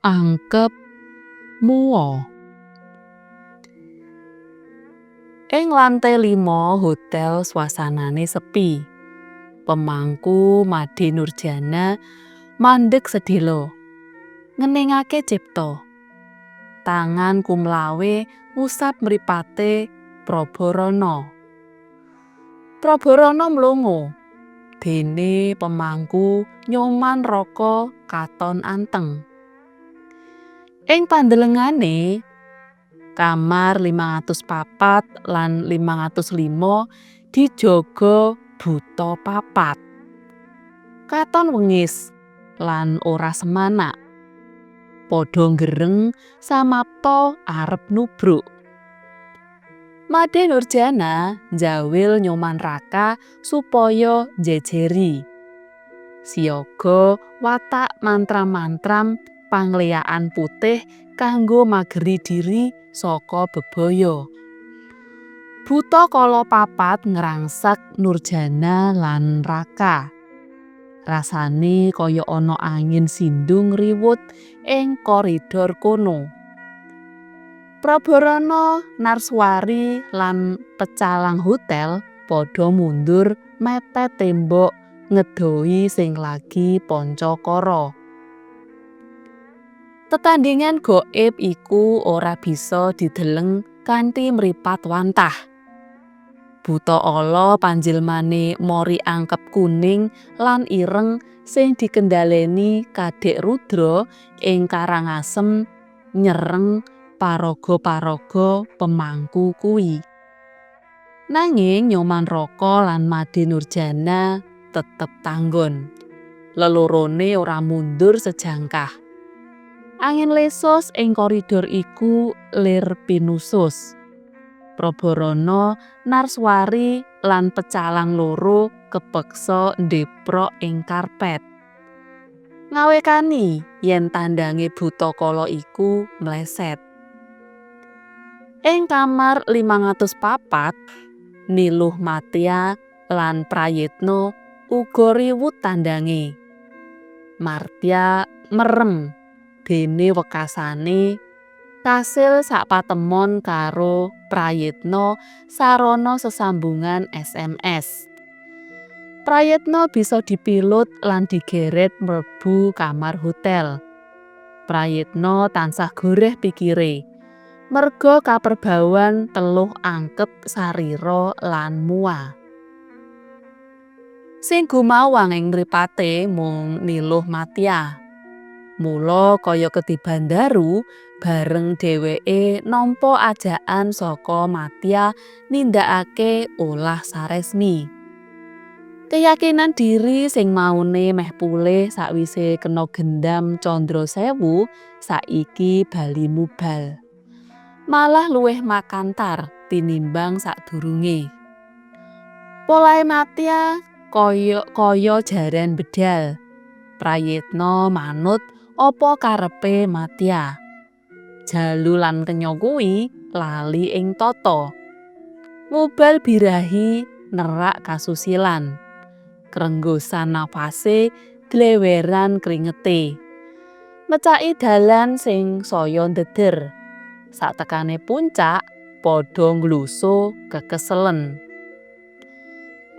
Angkep muwa. Ing lante 5 hotel swasanane sepi. Pemangku Made Nurjana mandeg sedhela. Ngeningake cipta. Tangan kumlawe ngusap mripate Prabarana. Prabarana mlongo. Dene pemangku Nyoman Raka katon anteng. Ing pandelengane kamar 504 lan 505 dijaga buta papat. Katon wengis lan ora semanak. Padha nggereng samapta arep nubruk. Made Nurjana njawil Nyoman Raka supaya njejeri. Siaga watak mantram-mantram pangleyakan putih kanggo mageri diri saka bebaya. Buta kala papat ngrangsak Nurjana lan Raka. Rasane kaya ana angin sindung riwut ing koridor kono. Prabarana, Narswari lan pecalang hotel padha mundur mepet tembok ngedohi sing lagi pancakara. Tetandhingan gaib iku ora bisa dideleng kanthi mripat wantah. Buta ala panjilmane mori angkep kuning lan ireng sing dikendhaleni Kadek Rudra ing Karangasem nyereng paraga-paraga pemangku kuwi. Nanging Nyoman Raka lan Made Nurjana tetep tanggon. Lelorone ora mundur sejangkah. Angin lesus ing koridor iku lir pinusus. Prabarana, Narswari lan pecalang loro kepeksa ndeprok ing karpet. Ngawekani yen tandhange buta kala iku mleset. Ing kamar 504, Niluh Matya lan Prayitna uga riwut tandhange. Martya merem dene wekasane kasil sapatemon karo Prayitna sarana sesambungan SMS. Prayitna bisa dipilut lan digeret mlebu kamar hotel. Prayitna tansah goreh pikire. Merga kaperbawan teluh angkep sarira lan muwa. Sing gumawang ing mripate mung Niluh Matya. Mula kaya ketiban daru bareng dheweke nampa ajakan saka Matya nindakake olah saresmi. Keyakinan diri sing maune meh pulih sakwise kena gendam Candra Sewu saiki bali mubal. Malah luwih makantar tinimbang sadurunge. Polahe Matya kaya kaya jaran bedal. Prayitna manut apa karepe Matya. Jalu lan kenya kuwi lali ing tata. Ngubal birahi nerak kasusilan. Krenggosan napase dleweran kringete. Mecaki dalan sing saya ndeder. Satekane puncak padha ngluso kekeselen.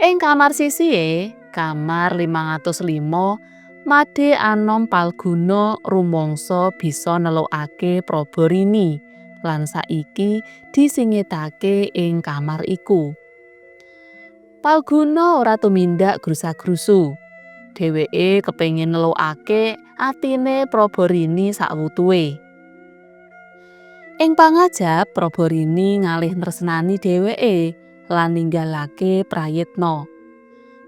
Ing kamar sisihe, kamar 505, Made Anom Palguna rumangsa bisa nelukake Prabarini lan saiki disingitake ing kamar iku. Palguna ora tumindak grusa-grusu. Dheweke kepengin nelukake atine Prabarini sawutuhe. Ing pangajap Prabarini ngalih nresnani dheweke lan ninggalake Prayitna.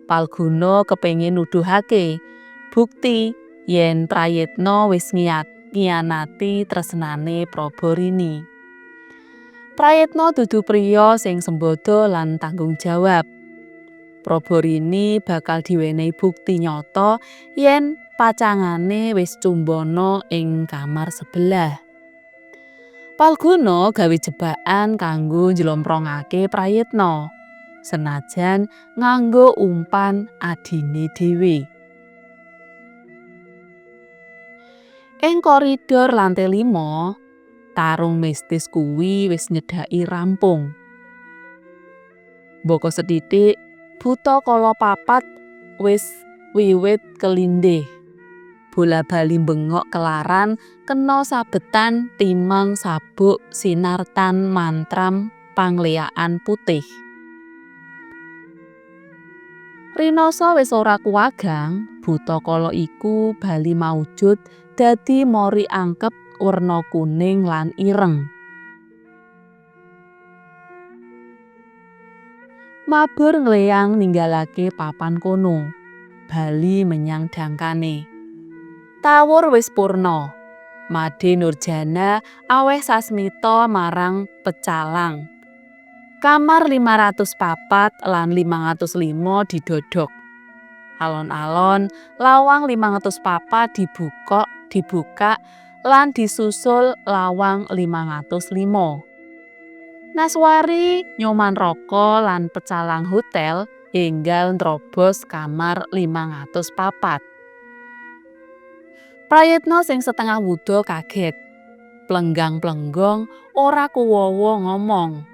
Palguna kepengin nuduhake bukti yen Prayitna wis ngianati tresnane Prabarini. Prayitna dudu priya sing sembada lan tanggung jawab. Prabarini bakal diwenehi bukti nyata yen pacangane wis cumbana ing kamar sebelah. Palguna gawe jebakan kanggo njlomprongake Prayitna, senajan nganggo umpan adine dhewe. Ing koridor lantai 5, tarung mistis kuwi wis nyedhaki rampung. Mbaka sethithik, buta kala papat wis wiwit kelindih. Bola-bali bengok kelaran kena sabetan timang sabuk sinartan mantram pangleyakan putih. Rinasa wis ora kuwagang, buta kala iku bali maujud dadi mori angkep werna kuning lan ireng. Mabur ngleyang ninggalake papan kono, bali menyang dangkane. Tawur wis purna. Made Nurjana aweh sasmita marang pecalang. Kamar 504 lan 505 didodok. Alon-alon lawang 504 dibuka lan disusul lawang 505. Naswari, Nyoman Raka lan pecalang hotel enggal nrobos kamar 504. Prayitna sing setengah wuda kaget. Plenggang-plenggong ora kuwawa ngomong.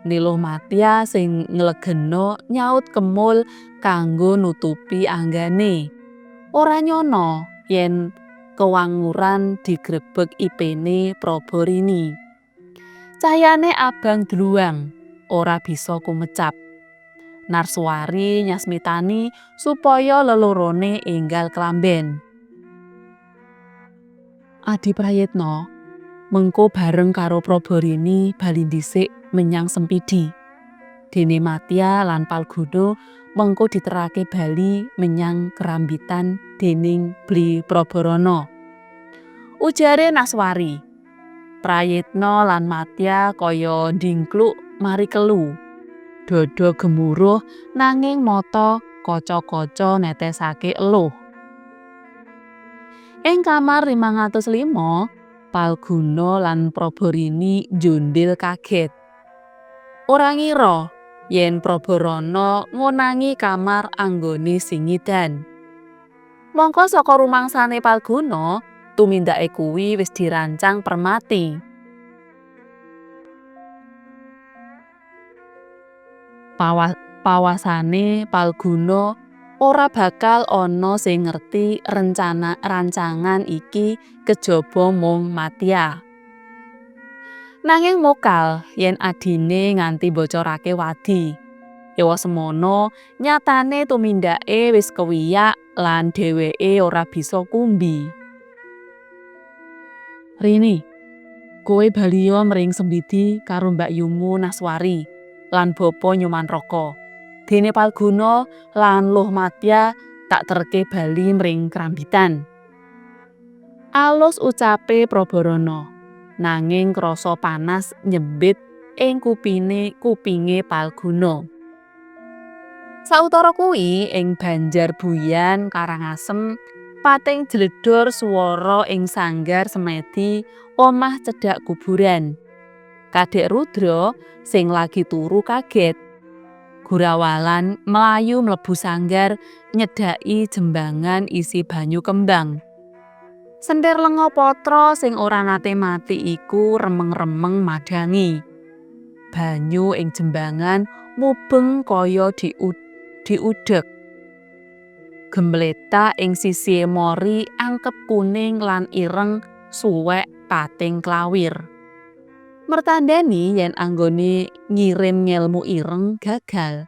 Niluh Matya sing nglegena nyaut kemul kanggo nutupi anggane. Ora nyana yen kewanguran digrebeg ipene Proborini. Cahyane abang dluwang, ora bisa kumecap. Narswari nyasmitani supaya lelorone enggal klamben. Adi Prayitna, mengko bareng karo Proborini bali dhisik menyang Sempidi. Dene Matya lan Palguna mengko diterake bali menyang Kerambitan dening Bli Prabarana. Ujare Naswari. Prayitna lan Matya kaya ndingkluk mari kelu. Dada gemuruh nanging mata kaca-kaca netesake eluh. Ing kamar 505, Palguna lan Proborini njondhil kaget. Ora ngira yen Prabarana ngonangi kamar anggone singidan. Mangka saka rumangsane Palguna, tumindake kuwi wis dirancang Permati. Pawasane Palguna ora bakal ana sing ngerti rencana rancangan iki kejaba mung Matya. Nanging mokal yen adine nganti bocorake wadi. Ewa semono nyatane tumindake wis kewiyak lan dheweke ora bisa kumbi. Rini, kowe baliya mring Sembidi karo mbakyumu Naswari lan bapa Nyoman Raka. Dene Palguna lan Luh Matya tak terke bali mring Krambitan. Alus ucape Prabarana, nanging krasa panas nyembit ing kupinge Palguna. Sautara kuwi ing Banjar Buyan Karangasem pating jledor swara ing sanggar semedi omah cedhak kuburan. Kadek Rudra sing lagi turu kaget. Gurawalan mlayu mlebu sanggar nyedhaki jembangan isi banyu kembang. Sentir lenga patra sing ora nate mati iku remeng-remeng madhangi. Banyu ing jembangan mubeng kaya diudhek. Gemletak ing sisihe mori angkep kuning lan ireng suwek pating klawir. Mertandani yen anggone ngirim ngelmu ireng gagal.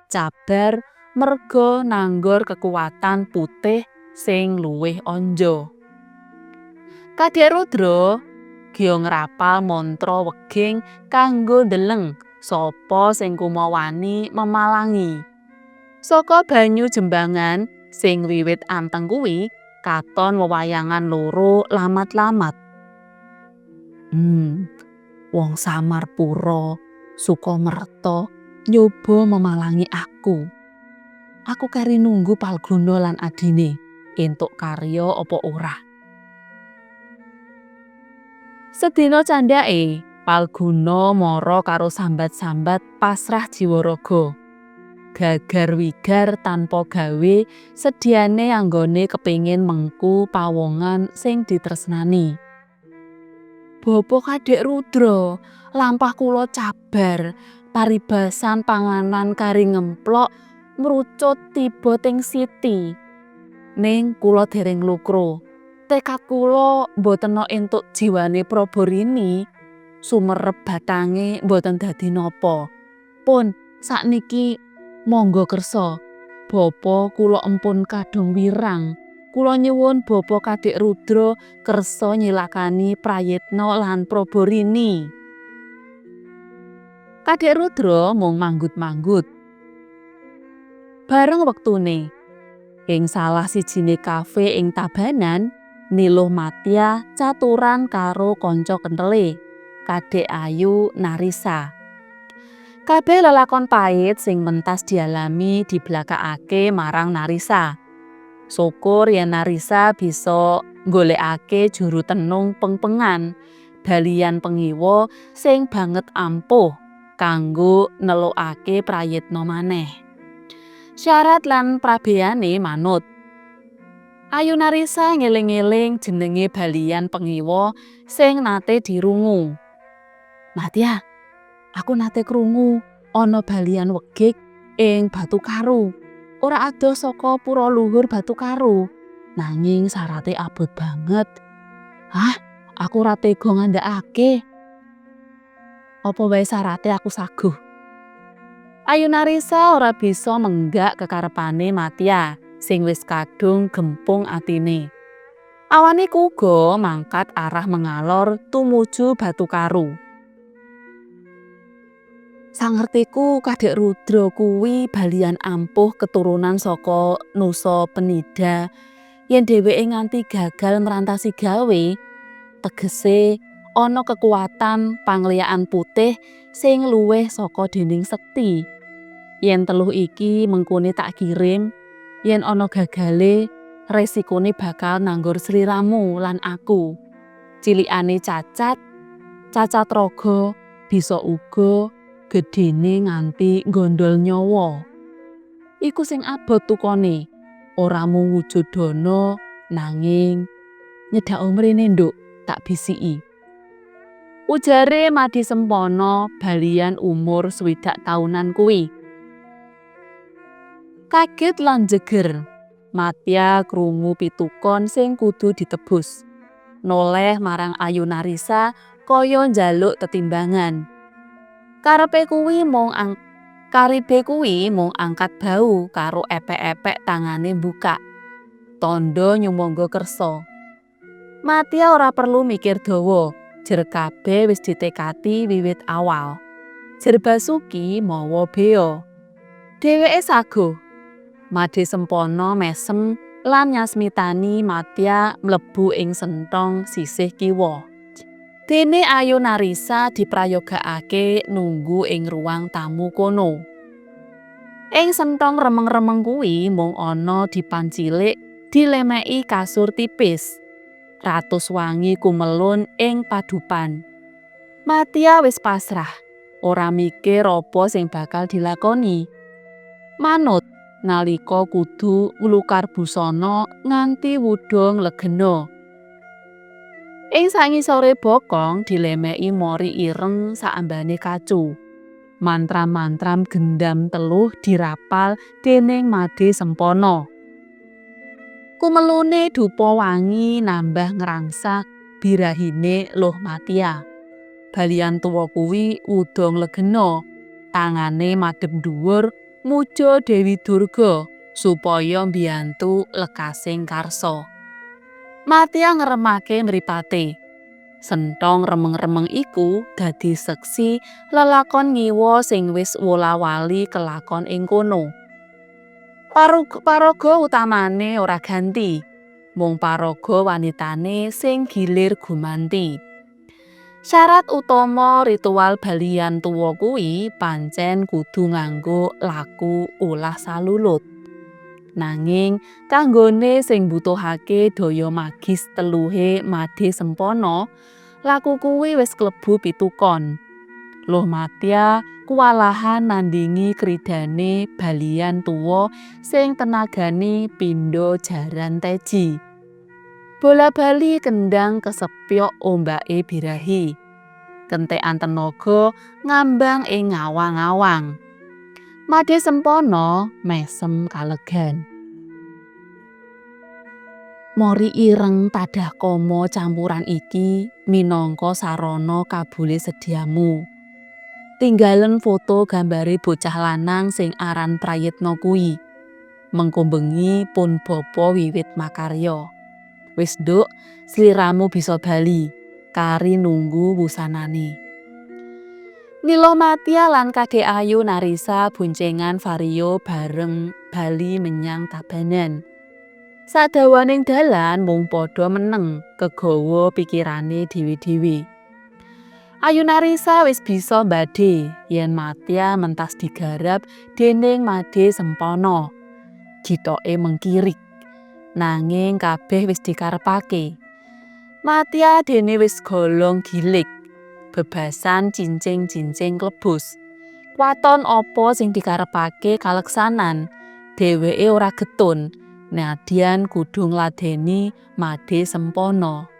Cabar merga nanggor kekuatan putih sing luwih anja. Kadek Rudra gya ngrapal mantra weging kanggo ndeleng sapa sing kumawani memalangi. Saka banyu jembangan sing wiwit anteng kuwi katon wewayangan loro lamat-lamat. Wong Samarpura Sukamerta nyoba memalangi aku. Aku kari nunggu Palguna lan adine entuk karya apa ora. Sedina candhake, Palguna mara karo sambat-sambat pasrah jiwa raga. Gagar-wigar tanpa gawe sediane anggone kepingin mengku pawongan sing ditresnani. Bapa Kadek Rudra, lampah kula cabar, paribasan panganan kari ngemplok mrucut tiba teng siti. Ning kula dereng lukro. Tekad kula mboten entuk jiwane Proborini, sumerep batange mboten dadi napa. Pun sakniki monggo kersa, Bapa kula empun kadung wirang. Kula nyuwun Bapa Kadek Rudra kersa nyilakani Prayitna lan Proborini. Kadek Rudra mung manggut-manggut. Bareng wektune, ing salah sijine kafe ing Tabanan, Niluh Matya caturan karo kanca kenthele, Kadek Ayu Narisa. Kabeh lelakon pait sing mentas dialami diblakakake marang Narisa. Syukur yen Narisa bisa nggolekake juru tenung pengpengan, balian pengiwa sing banget ampuh kanggo nelukake Prayitna maneh. Syarat lan prabeyane manut. Ayu Narisa ngeling-eling jenenge balian pengiwa sing nate dirungu. Matya, aku nate krungu ana balian wegik ing Batukaru. Ora adoh saka pura luhur Batukaru, nanging syarate abot banget. Hah, aku ora tega ngandhakake. Apa wae syarate aku saguh. Ayu Narisa ora bisa menggak kekarepane Matya sing wis kadung gempung atine. Awan iku uga mangkat arah mengalor tumuju Batukaru. Sangertiku Kadek Rudra kuwi balian ampuh keturunan saka Nusa Penida. Yen dheweke nganti gagal mrantasi gawe, tegese ana kekuatan pangliyakan putih sing luwih saka dening sekti. Yen teluh iki mengkone tak kirim, yen ana gagale resikone bakal nanggor sliramu lan aku. Cilikane cacat, cacat raga bisa uga gedhene nganti nggondol nyawa. Iku sing abot tukone, ora mung wujud dana nanging nyedhak mrene nduk, tak bisiki. Ujare Made Sempana balian umur 60 taunan kuwi. Kaget lan jeger, Matya krungu pitukon sing kudu ditebus. Noleh marang Ayu Narisa kaya njaluk tetimbangan. Karepe kuwi mung angkat bahu karo epek-epek tangane mbukak. Tandha nyumangga kersa. Matya ora perlu mikir dawa, jer kabeh wis ditekati wiwit awal. Jer Basuki mawa bea. Dheweke saguh. Made Sempana mesem lan nyasmitani Matya mlebu ing senthong sisih kiwa. Dene Ayu Narisa diprayogakake nunggu ing ruang tamu kono. Ing senthong remeng-remeng kuwi mung ana dipan cilik dilemeki kasur tipis. Ratus wangi kumelun ing padupan. Matya wis pasrah, ora mikir apa sing bakal dilakoni. Manut nalika kudu nglukar busana nganti wuda nglegena. Ing sangisore bokong dilemeki mori ireng saambane kacu. Mantram-mantram gendam teluh dirapal dening Made Sempana. Kumelune dupa wangi nambah ngrangsak birahine Luh Matya. Balian tuwa kuwi wuda nglegena, tangane madhep dhuwur muja Dewi Durga supaya mbiyantu lekasing karsa. Matya ngremake mripate. Senthong remeng-remeng iku dadi seksi lelakon ngiwa sing wis wola-wali kelakon ing kono. Paraga utamane ora ganti, mung paraga wanitane sing gilir gumanti. Syarat utama ritual balian tuwa kuwi pancen kudu nganggo laku ulah salulut. Nanging kanggone sing mbutuhake daya magis teluhe Made Sempana, laku kuwi wis klebu pitukon. Luh Matya kuwalahan nandingi kridane balian tuwa sing tenagane pindha jaran teji. Bola-bali kendhang kesepyok ombake birahi. Kentekan tenaga ngambang ing ngawang-awang. Made Sempana mesem kalegan. Mori ireng tadah kama campuran iki minangka sarana kabule sedyamu. Tinggalen foto gambare bocah lanang sing aran Prayitna kuwi. Mengko bengi pun bapa wiwit makarya. Wis nduk, sliramu bisa bali. Kari nunggu wusanane. Nila Matya lan Kadek Ayu Narisa boncengan Vario bareng bali menyang Tabanan. Sadawaning dalan mung padha meneng kegawa pikirane dhewe-dhewe. Ayu Narisa wis bisa mbadhe yen Matya mentas digarap dening Made Sempana. Gitoke mengkirik. Nanging kabeh wis dikarepake. Matya dene wis golong gilig. Bebasan cincing-cincing klebus. Waton apa sing dikarepake kaleksanan, dheweke ora getun. Nadyan kudu ngladeni Made Sempana.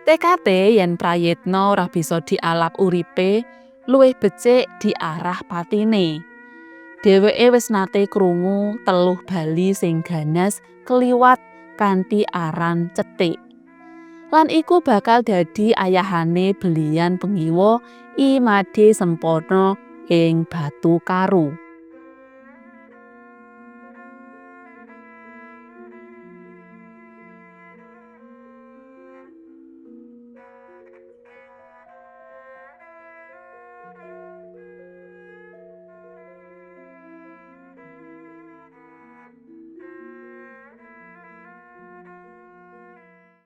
Tekate yen Prayitna ora bisa dialap uripe, luwih becik diarah patine. Dheweke wis nate krungu teluh bali sing ganas kliwat kanthi aran Cethik. Lan iku bakal dadi ayahane belian pengiwa I Made Sempana ing Batukaru.